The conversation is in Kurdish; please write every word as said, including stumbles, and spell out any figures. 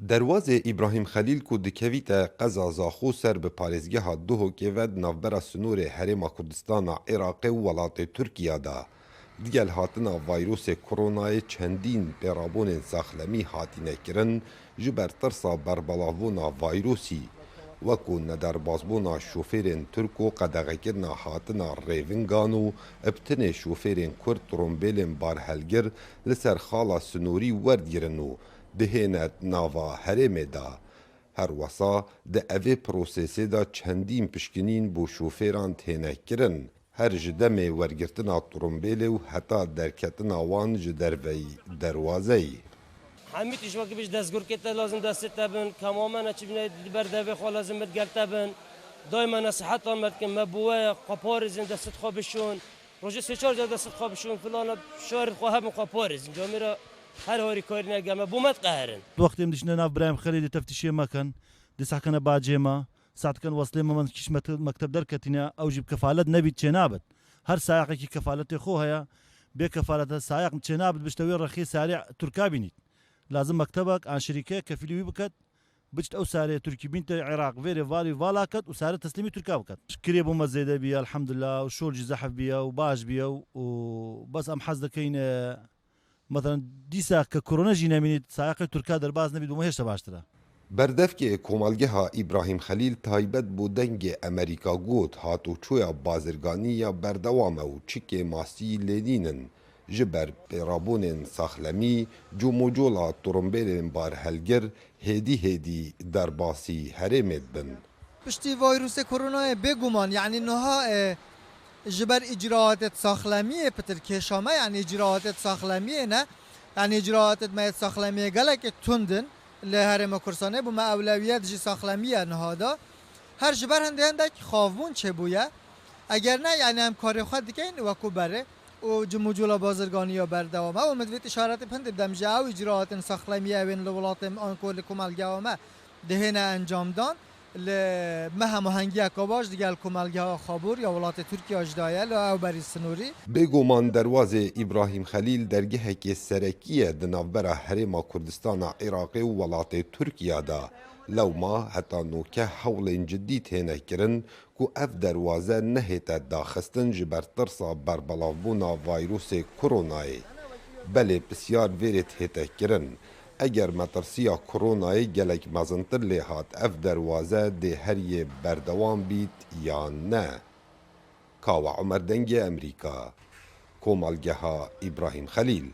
Derwazê Îbrahîm Xelîl ku dikevîte qeza Zaxo ser bi parêzgeha Duhokê ve di navbera sinorê Herêma Kurdistana Iraqê û welatê Tirkiya de. Digel hatina vayrosê koronayê çendîn pêrabûnên saxlemî hatine kirin, ji ber tirsa berbelavbûna vayrosî, wekû nederbazbûna şofêrên Tirk û qedexekirina hatina rêvingan û bi tinê şofêrên Kurd trombêlên barhelgir li ser xala sinorî werdigirin û dihêne nava herêmê de. Her wesa di evê prosesê de çendîn pişkinîn bo şofêran têne kirin, her ji demê wergirtina trombêlê û heta derketina wan ji derveyî derwazeyî. Hemî tişt wekî biş destgurkê te lazim destê te bin, kema me ne çi bine di ber devê xwe lazim mit gel te bin. Daîma nesiheta me dikin, me bi we ye, xwe parêzin, destê xwe bişon. Rojê sê çar car destê xwe bişon, filana şarê xwe hebin xwe parêzin. Camêra her harîkarîne gel me, bo me diqeherin. Wextê em dişine nav birayem xelê dê teftişê me ken, dê sehkene bacê me, sehtiken weslê me, me kiş mete-, mekteb derketîne, ew jî bi kefalet nebît çênabit. Her sayeqekî kefaletê xwe heye, bê kefalete sayeq çênabit, bişte wê rexê sarê Tirka bînît. Lazim mektebek an şirîke kefîlî wî biket, biçit ew sarê Tirkî bînte Iraq, vêrê valî vala ket û sare teslîmî Tirka biket. Kirê bo me zêde biye, elhamdulillah, û şol jî zehf biye û baş biye û, û bes em hez dikeyn, e, Mesela dîsa ke korona jî nemînî, sayeqê Tirka derbas nebît, bo me hêşta baştir e. Berdevkê Komelgeha Îbrahîm Xelîl taybet bo Dengê Emerîka got, hatoçoya bazirganî ya berdewam e û çi kêmasî lê nînin. Ji ber pêrabûnên saxlemî, comocola tirimbêlên barhelgir hêdî hêdî derbasî herêmê dibin. Piştî vayrûsê koronayê bêguman, yanî niha, e, ji ber îcraatê saxlemiyê pitir kêşa me, yanî îcraatê saxlemiyê ne, yanî îcraatê me yê saxlemiyê gelekê tund in li Herêma Kurdistanê, bo me ewlewiyet ji saxlemiye niha da. Her ji ber hindê hindek xavbûn çêbûye. Eger ne, yanî em karê xwe dikeyn wekû berê û cimûcûla bazirganiya berdewam e û min divêt îşaretê bi hindê bidem ji ew îcraatên saxlemiyê ewên li welatê me an ku li komelgeha me dihêne encamdan, li me hemahengiyeka baş digel komelgeha Xabûr ya welatê Tirkiya jî daye li ew berî sinûrî. Bêguman derwazê Îbrahîm Xelîl dergehekê serekî ye di navbera Herêma Kurdistana Iraqê û welatê Tirkiya de. Lewma heta noke hewlên cidî têne kirin ku ev derwaze nehête daxistin ji ber tirsa berbelavbûna vayrûsê koronayê. Belê pisyar vêrê dihête kirin, eger metirsiya koronayê gelek mezintir lê hat, ev derwaze dê her yê berdewam bît yan ne? Kawa Omer, Dengê Emerîka, Komelgeha Îbrahîm Xelîl.